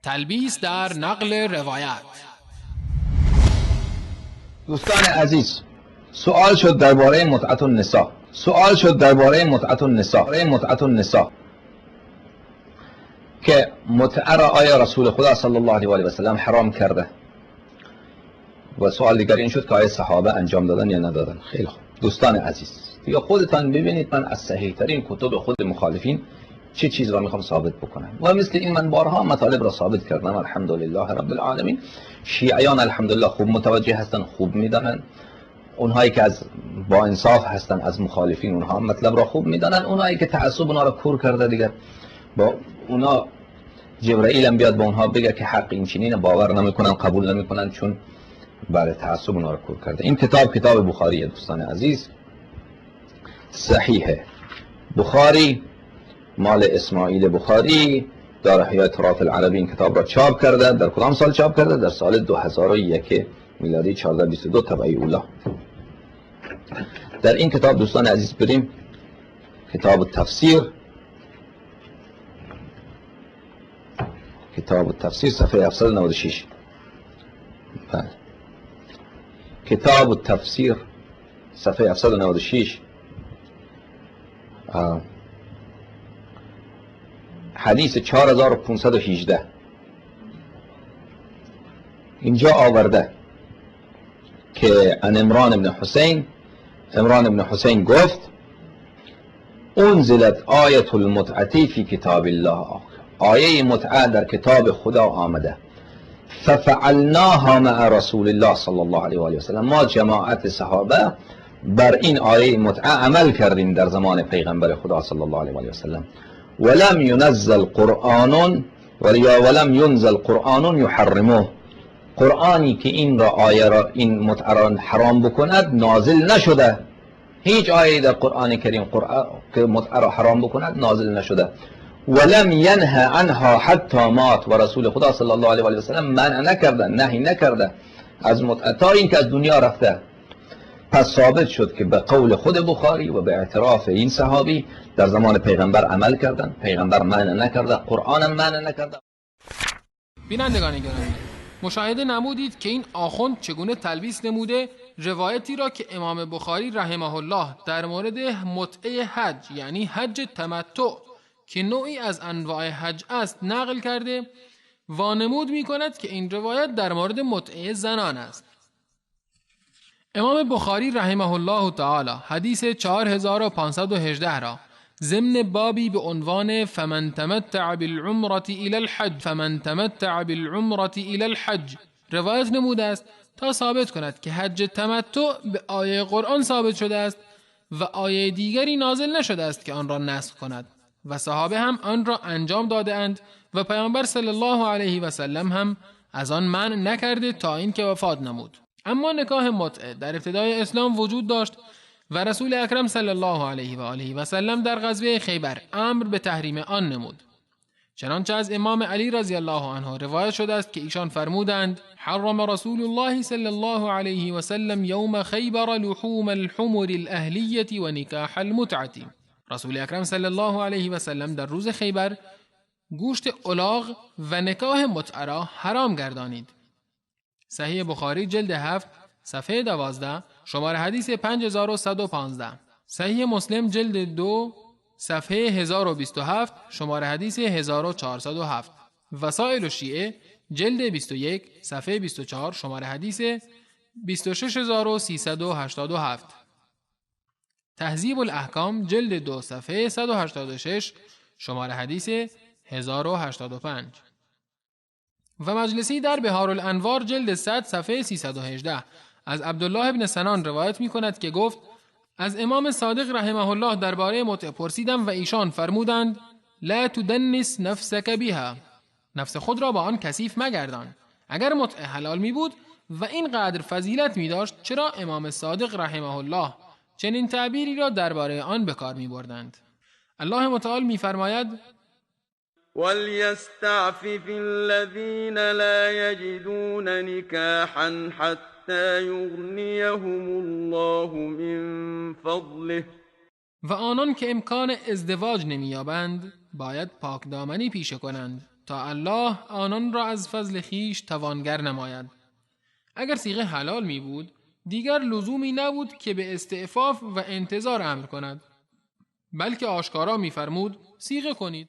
تلبیس در نقل روایت. دوستان عزیز، سوال شد درباره متعة النساء. سوال شد درباره متعة النساء، متعة النساء که متعه را آیا رسول خدا صلی الله علیه و آله و سلم حرام کرده؟ و سوال دیگر این شد که آیا صحابه انجام دادن یا ندادن. خیلی خوب دوستان عزیز، یا خودتان ببینید من از صحیح ترین کتب خود مخالفین چه چیز را میخوام ثابت بکنم. و مثل این من بارها مطالب را ثابت کردم، الحمدلله رب العالمین. شیعیان الحمدلله خوب متوجه هستن، خوب میدانن. اونهایی که از با انصاف هستن از مخالفین، اونها مطلب را خوب میدانن. اونهایی که تعصب اونها را کور کرده دیگر، با اونا جبرئیل هم بیاد با اونها بگه که حق این چنینه، باور نمیکنن، قبول نمیکنن، چون برای تعصب اونها را کور کرده. این کتاب کتاب بخاریه دوستان عزیز، صحیحه بخاری، مال اسماعیل بخاری، دار حیات تراث العربی این کتاب را چاپ کرده. در کدام سال چاپ کرده؟ در سال 2001 میلادی، 1422 طبعی اولا. در این کتاب دوستان عزیز بریم کتاب تفسیر، کتاب تفسیر صفحه 796. بله، کتاب تفسیر صفحه 796، حدیث 4518 اینجا آورده که عن عمران بن حسین، عمران بن حسین گفت انزلت آیة المتعة فی کتاب الله، آیه متعه در کتاب خدا آمده. ففعلناها مع رسول الله صلی الله علیه و آله و سلم، ما جماعت صحابه بر این آیه متعه عمل کردیم در زمان پیغمبر خدا صلی الله علیه و آله و سلم. ولم ينزل قرآن ولم ينزل قرآن يحرمه، قرآنی که این را آیه را، این متعه را حرام بکند نازل نشده. هیچ آیه در قرآن کریم که متعه را حرام بکند نازل نشده. ولم ینه عنها حتی مات، و رسول خدا صلی الله علیه و آله و سلم منع نکرده، نهی نکرده از متعه تا اینکه از دنیا رفته. پس ثابت شد که به قول خود بخاری و به اعتراف این صحابی در زمان پیغمبر عمل کردن، پیغمبر منع نکرده، قرآن هم منع نکرده. بینندگان گرامی، مشاهده نمودید که این آخوند چگونه تلبیس نموده روایتی را که امام بخاری رحمه الله در مورد متعه حج، یعنی حج تمتع که نوعی از انواع حج است، نقل کرده، وانمود می کند که این روایت در مورد متعه زنان است. امام بخاری رحمه الله تعالی حدیث 4518 را ضمن بابی به عنوان فمن تمتع بالعمرة الى الحج، فمن تمتع بالعمرة الى الحج روایت نموده است تا ثابت کند که حج تمتع به آیه قرآن ثابت شده است و آیه دیگری نازل نشده است که آن را نسخ کند و صحابه هم آن را انجام داده اند و پیامبر صلی الله علیه و سلم هم از آن منع نکرده تا اینکه وفات نمود. اما نکاح متعه در ابتدای اسلام وجود داشت و رسول اکرم صلی الله علیه و آله و سلم در غزوه خیبر امر به تحریم آن نمود. چنانچه از امام علی رضی الله عنه روایت شده است که ایشان فرمودند حرم رسول الله صلی الله علیه و سلم یوم خیبر لحوم الحمر الاهلیة و نکاح المتعة. رسول اکرم صلی الله علیه و سلم در روز خیبر گوشت الاغ و نکاح متعه را حرام گردانید. صحیح بخاری جلد 7 صفحه 12 شماره حدیث 5115، صحیح مسلم جلد 2 صفحه 1027 شماره حدیث 1407، وسائل الشیعه جلد 21 صفحه 24 شماره حدیث 26387، تهذیب الاحکام جلد 2 صفحه 186 شماره حدیث 1085 و مجلسی در بحار الانوار جلد 100 صفحه 318 از عبدالله بن سنان روایت می کند که گفت از امام صادق رحمه الله درباره متعه پرسیدم و ایشان فرمودند لا تدنس نفسک بها، نفس خود را با آن کثیف مگردان. اگر متعه حلال می بود و اینقدر فضیلت می داشت چرا امام صادق رحمه الله چنین تعبیری را درباره آن به کار می بردند؟ الله متعال می فرماید وليستعفف الذين لا يجدون نكاحا حتى يغنيهم الله من فضله. و آنان که امکان ازدواج نمی‌یابند باید پاکدامنی پیشه کنند تا الله آنان را از فضل خویش توانگر نماید. اگر صیغه حلال می بود، دیگر لزومی نبود که به استعفاف و انتظار امر کند، بلکه آشکارا میفرمود صیغه کنید.